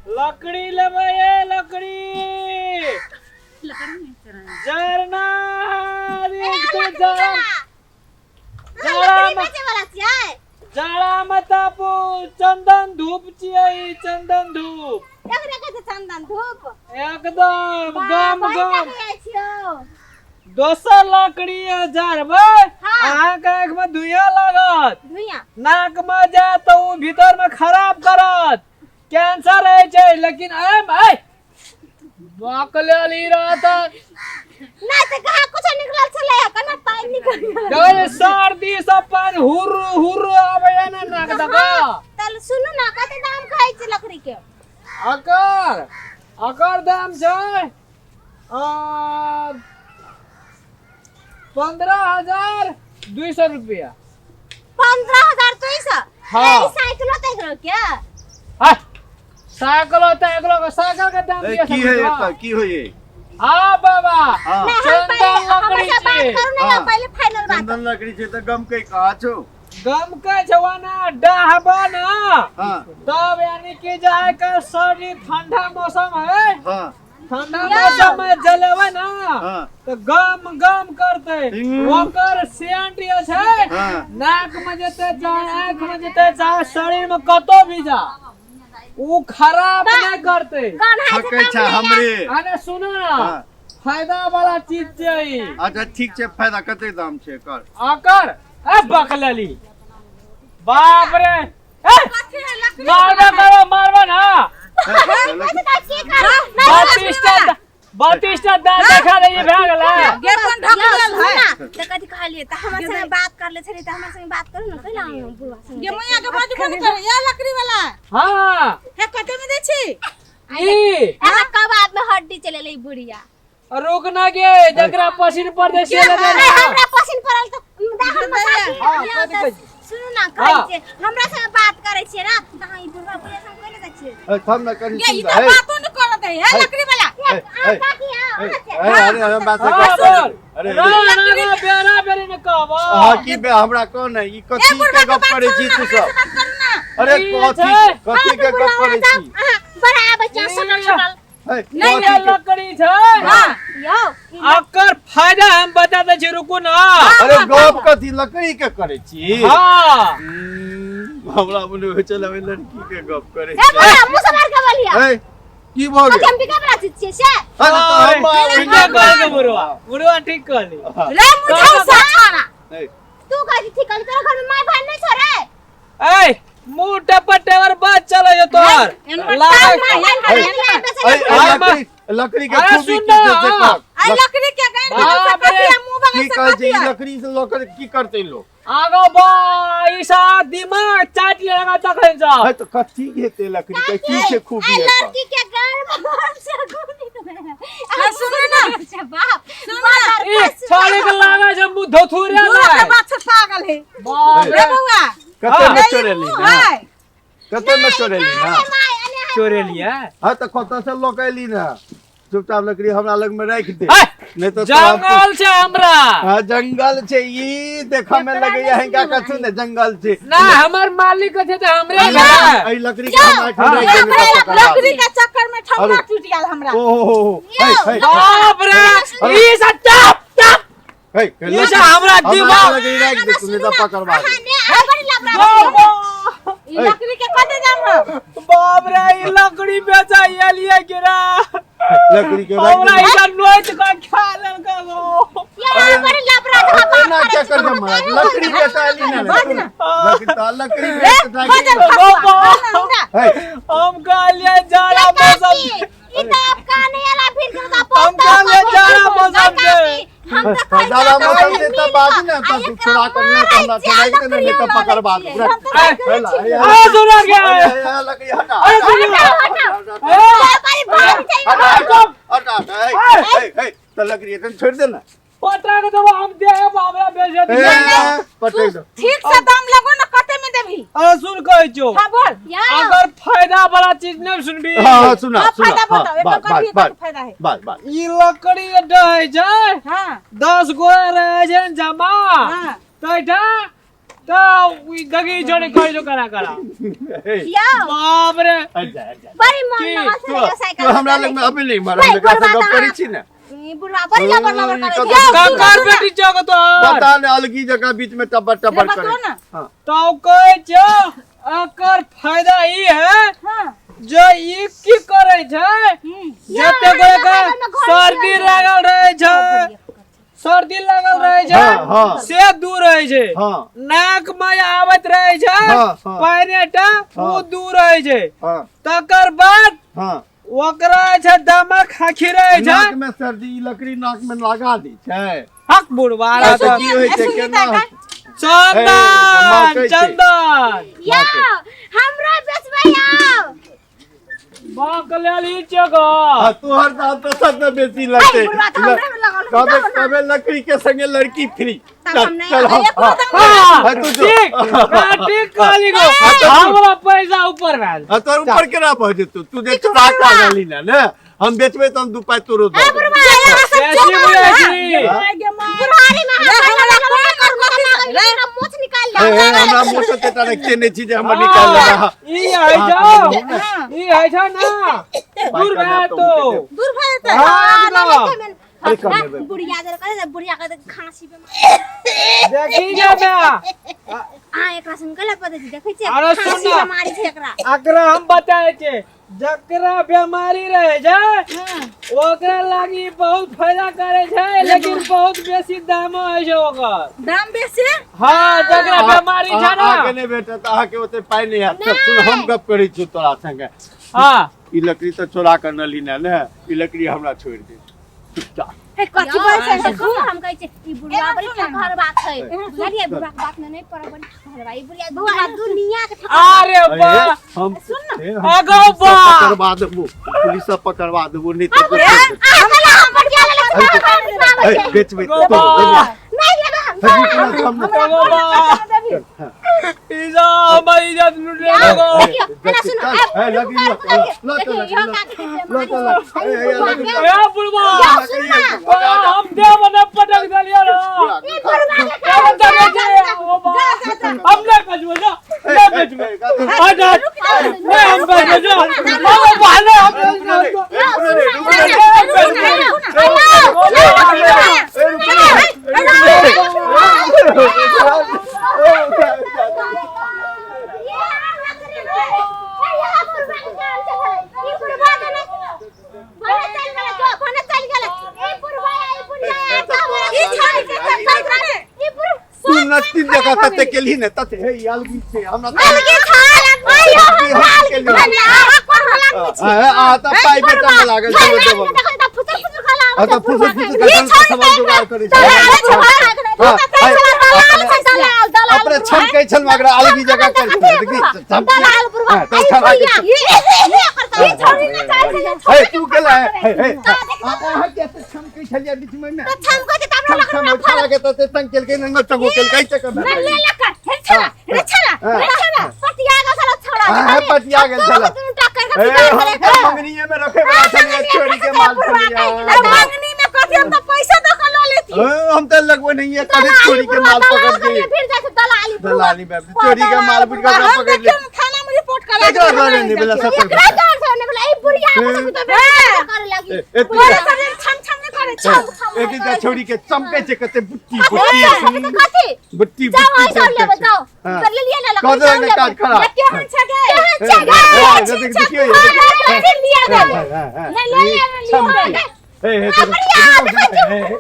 लकड़ी लेबै ये लकड़ी जरना लकड़ी बेचे वाला छियै। जाड़ा में तापू चंदन धूप छियै ई, चंदन धूप। एकरे कहै छै चंदन धूप। एकदम गम बा, गम। बड़ी जाइ छियौ। दोसर लकड़ी जरबै। हाँ। अहाँके आँखि में धुइयाँ लागत। धुइयाँ। नाक में जायत तऽ ओ भीतर में खराब करत, कैंसर होइ छै। लेकिन एम ऐ बकलेल ई रहत। नहि तऽ कहाँ कुछ निकलल छलै, कना पानि निकल गेल। देखै सर्दी सब पानि हुर हुर आबैया ने नाक दऽ कऽ। तऽ सुनू ने, कते दाम कहै छै लकड़ी के? अकर अकर दाम छै 15,200 रुपया। 15,200? हाँ। ए, साइकिलो तक क्या? हाँ, साइकिल होता है एकलो साइकिल के दाम ए, दिया। की है एतऽ की होइए? हाँ बाबा। हाँ। नहीं, हम चंदन पहिले लकड़ी हमर से बात छै। करू ने। हाँ। पहिले फाइनल बात। चंदन लकड़ी छै तऽ गमकै कहाँ छौ? गम के जवाना डहबा ना। हाँ। तब यानी कि जाए का शरीर ठंडा मौसम है। हाँ। ठंडा मौसम में जलेबै ना। हाँ। तो गम गम करते। ओकर सेंट जे छै हाँ। नाक में जेते चाहे आँख में जेते चाहे शरीर में कतो भी जा, उ खराब नहीं करते। गन्हाइ छै। थकै छै हमरे। अरे सुनो ना। हाँ। फायदा वाला चीज छै ई। अच्छा ठीक छै, फायदा कते दाम छै एकर? आकर ए बकलली, बाप रे, ए मारबा करो, मारबा ना। हे, लकड़ी- की करू? नहीं। 32 टा, 32 टा दाँत देखा रही भए गेलै। गे कोन ढकलल है? तऽ कथी कहलियै? तऽ हमर संगे बात कर ले छली, तऽ हमर संगे बात करू ने, कैला हम बुढ़वा संगे? गे मैया के बाजू बंद कर। या लकड़ी वाला। हाँ। हे, कते में दै छी? ई एना कबाब में हड्डी चले ले बुढ़िया। रुक ना गे, जकरा पसीन पड़ दे से ले ए, ना। हमरा पसिन पड़ल तऽ दाहन मसाती। हाँ, कथी कहै छी? सुनू ना, कहै हाँ। छियै हमरा संगे बात करै छियै ना, तऽ अहाँ ई बुढ़वा बुढ़िया संगे कैला जाइ छियै? ए, थम ना कनी। गे ई सुन तऽ हे। बातो न करत है। हे लकड़ी वाला। ए, ए, काकी, ए, अहाँ ए, अरे अरे बात हाँ, कर। बोल। अरे ना ना ना, बेरा बेरी ने कहबो। हाँ, की बे, हमरा कौन है ई? कथी के गप करै छी तू सब? बात करू ना। अरे ई कथी छै। कथी के गप करै छी? अहाँ बड़ा आबै छै सटल सटल। हे, नहीं, कथी के- लकड़ी छै। हां। यौ। अकर फायदा हम बता दै छी, रुकू ना। अरे गप कथी लकड़ी के करै छी? हाँ। हमरा मने होइ छल ओहि लड़की के गप करै ए छी। बुढ़ा, मुँह से मार के बोलिया। ए, की भऽ गेल? कथी हम बिका बला चीज छियै से? अरे तऽ हम ठीक कहलकै बुढ़वा, बुढ़वा ठीक कहली। रे मुझे सा छाड़ा। ए, तू कहै छी ठीक कहली, तोरा घर में माय भाई नहीं छौ रे? ए मुंह टपर टेवर बात चले जो तोहर लागे। माय भाई नहीं बेचे। ए, ए, अरे लकड़ी लकड़ी के अरे खूबी सुन की ना। छै से कह। आई लकड़ी के गैन बगल से बाप रे। कथी है, मुंह बगल की से कहै छै कथी ई है? लकड़ी से लऽ की करतै लोक? आगो बा ईसा दिमाग चाट लेगा तखन जा। है तऽ कथी हेतै लकड़ी के? की छै खूबी ए एकर? लड़की के गाड़ में से गोली। हाँ, सुनू ना। बाप। सुनू ना। ई छाड़ी के लागे छै मुंह धोथुरे दूर के लागे। बात से पागल है। बाप रे रे। बउआ। कते में ए, ई चोरेली मुंह ना? है। कते में चोरेली ना? चोरेलिया। हाँ तऽ कतऽ से लऽ के एली ना? चुपचाप लकड़ी हमरा लग में राखि दे, ए, नहीं तो तोरा- जंगल छै हमरा। हाँ, जंगल छै। ई देखऽ में लगैया हिनका कछु ने जंगल छै। ना, हमर मालिक छै तऽ हमरे छै। एहि लकड़ी के हमरा एहिठाम राखि दे, नहीं तऽ पकड़ा लकड़ी दे। के चक्कर में ठमरा अरे। टूट गेल हमरा। ओ हो हो, हे हे। बाप रे, ई सब टप टप हे। ई सब हमरा दिमाग लकड़ी राखि दे तू, नहीं तऽ पकड़वा दे। ई लकड़ी के कते दाम है? बाप रे, ई लकड़ी बेचा एलिए गिरा। लकड़ी के राखि हमरा दे। ई सब नोच के खा लेलकै गो। एना क्या कर दे महाराज? लकड़ी के तऽ एली ना रे। लकड़ी तऽ लकड़ी के तऽ राखि दे। बाबा, हे। हम कहलिए जाड़ा मौसम, हम कहलिए जाड़ा मौसम छै। जाड़ा मौसम से तऽ बाजू ने तऽ तू छोड़ा कर, नहीं तऽ हमरा छोड़ाइ दे ने, नहीं तऽ पकड़वा दे। ए, आ सुना गया। लकड़ी हटा। अरे सुनियो। हटा हटा हटा। हे हे, तऽ लकड़ी एखन छोड़ि दे ने। पटा के देबो हम, देब हमरा बेचे ए, दियो। पटक दो। ठीक से दाम लगो ना, कते में देबी? अरे सुन, कहै छौ। हाँ, बोल। अगर फायदा वाला चीज नहीं सुनबी। हाँ हाँ, सुना। हाँ, सुना। फायदा हाँ, बताओ, एकर बात कथी बात कथी बात फायदा है? बात बात। ई लकड़ी डहै छै। हाँ। 10 गो रहै छै ने जमा। हाँ। तैठा तो ई दगी जोड़े कर जो करा करा। यौ बाप रे। हट जा, हट जा। बड़ी मन की? लगल तू छलै साइकिल तू हमरा लग में अभी नहीं मार, हम भाई, एकरा से बुढ़वा गप तऽ करै छी ने। ई बुढ़वा बड़ी लबर लबर ई करै कतऽ- छै। काकर बेटी चौक तो पता नहीं अलगी जगह बीच में टबर टबर बताओ करे। ना। हाँ। तो कहै छौ एकर फायदा ई है हाँ जे ई की करै छै, जते गोरे के सर्दी लागल रहै छै, सर्दी लागल रहै छै, हाँ, हाँ। से दूर रहै छै। हाँ। नाक में आबैत रहै छै हाँ, हाँ। पानि टा, ओ हाँ। दूर रहै छै। हाँ। तकर बाद हाँ। ओकरा छै दमक खाखी रहै छै। नाक में सर्दी, ई लकड़ी नाक में लगा दी छै। हक बुढ़वा तऽ रहत। की होइ छै, केना होइ छै? चंदन, मकै छै। चंदन यौ हमरा बेचबै आउ। बाक लेल ई चौक। आ तोहर दाम तऽ सबसे बेसी लगतै। है, बुढ़वा तऽ हमरे में लगल है, कबे बताउ ना। कबे लकड़ी के संगे लड़की फ्री। तब चल हम नहीं चल हम एको हाँ, दाम हाँ, हाँ, तू जो। ठीक, हाँ, ठीक कहली गो। हमरा पैसा ऊपर भेल। हाँ, तोहर ऊपर केना भऽ जेतौ? तू जे चोरा के आनली ने ने हम बेचबै तऽ हम दू पाइ तोरो दऽ ए देबौ। बुढ़वा बेसी बुझै छी। बुढ़ारी में रे, हमरा हमरा लागल कोन है, कर कथी लागल रे? है, हमरा मोछ निकाल हे, ले। हे, हमरा मुँह से तेटा रखते नहि छी जे हमर निकाल लेला। ई है छौ, ई है छौ ना, दूर भए तो। दूर भऽ जेतै। हाँ, एकदम। अरे कम लेबै। बुढ़िया जर करे ने, बुढ़िया के खांसी बेमारी। देखी जा बे। आ एकरा संग कला पता छै, देखै छियै अरे सुन खांसी ना। बेमारी छै एकरा। एकरा हम बताए छे, जकरा बीमारी रहे छै ओकरा लागी बहुत फायदा करे छै, लेकिन बहुत बेसी दाम होइ छै ओकर। दाम बेसी? हाँ, जकरा बीमारी छै ना। अहाँके नहि भेटत, अहाँके ओते पाइ नहि हैत। चल, सुन, हम गप करै छी तोरा संगे। हाँ। ई लकड़ी तऽ चोरा कऽ नली ने ने, ई लकड़ी हमरा छोड़ि दे चुपचाप। हे कथी बोलै छै? सुन। हम कहै छै ई बुढ़वा बड़ी ठकहर बात है, बुझलियै? बुढ़वा के बात में नहीं पड़ब, बड़ी ठकहर बा ई बुढ़िया, बुढ़वा दुनिया के ठकहर। अरे बा। हम सुन ना। हे, हम अगो पुलिस बा। पकड़वा देबो, पुलिस सब पकड़वा देबो, नहीं तऽ आ चला हम बढ़िया लेले हे, छै। बेचबै अगो तऽ बा। नहीं लेबै हम। हम अगो बा। इजा हमर इज्जत लूट लेलको। देखियौ, एना सुनू, हे, आब लकड़ी रुकू, लऽ, रुकू, लऽ, देखियौ, लऽ, इहो लऽ, काकी के लऽ, बेमारी लऽ, छै। हे, हे, लकड़ी ए बुढ़वा, यौ, सुन ना। बा, हम देव ने पटक देलियै रे। ई बुढ़वा के केहन दगे छै? ओ बा। हम नहि बचबै जा, नहि बचबै। हट, हट। नहि हम बचबै जा। ओ बा, नहि हम तू नचती जगह तते केलही ने तते हे, ई अलगी छै हमरा आ तऽ पाइ बेटा में लागल छै देबो। आ तऽ फुसुर फुसुर के सामान जुगाड़ करै छै। अपने छमकै छल मगर अलगी जगह कर देखी हाँ, तऽ छमकै हे, तू केला हे हे, अहाँ के तऽ छमकै छलियै बीच में ने छम छम उठा के तते तंग केलकै नंगा चंगो केलकै चक्कर में। हाँ, पटिया गेल छला। हे, हम तऽ मंगनीये में रखे वाला छलियै, चोरी के माल छलियै। मंगनी में कथी, हम तऽ पैसा दऽ कऽ लऽ लेती। हम तऽ लगबे नहीं है कभी चोरी के माल पकड़ के दलाली में चोरी के माल बुझ के हम पकड़ ले। देखियौ थाना में रिपोर्ट करा केकरा डरे नहीं बेला सब एकरा डर से ने बोला ई बुढ़िया के सब तो करे लगी। ए, ए, तू तोरे सब छम छम नहीं करे छम छम। एक दिन छोड़ी के चमके छै कते बुट्टी कथी बुट्टी कथी बुट्टी जाओ बुट्टी आई सब लेबे जाओ हाँ। कर ले लिया ना कह दे ने काज खराब। केहन छै गे? केहन छै गे? ए, ए, देख, देखियौ ये, देखियौ। फिर लिया हे, दे हे, हे, नहीं, ले लिया, ले लिया। चमके। हे, हे, बढ़िया, देखो, देखो, हे, हे।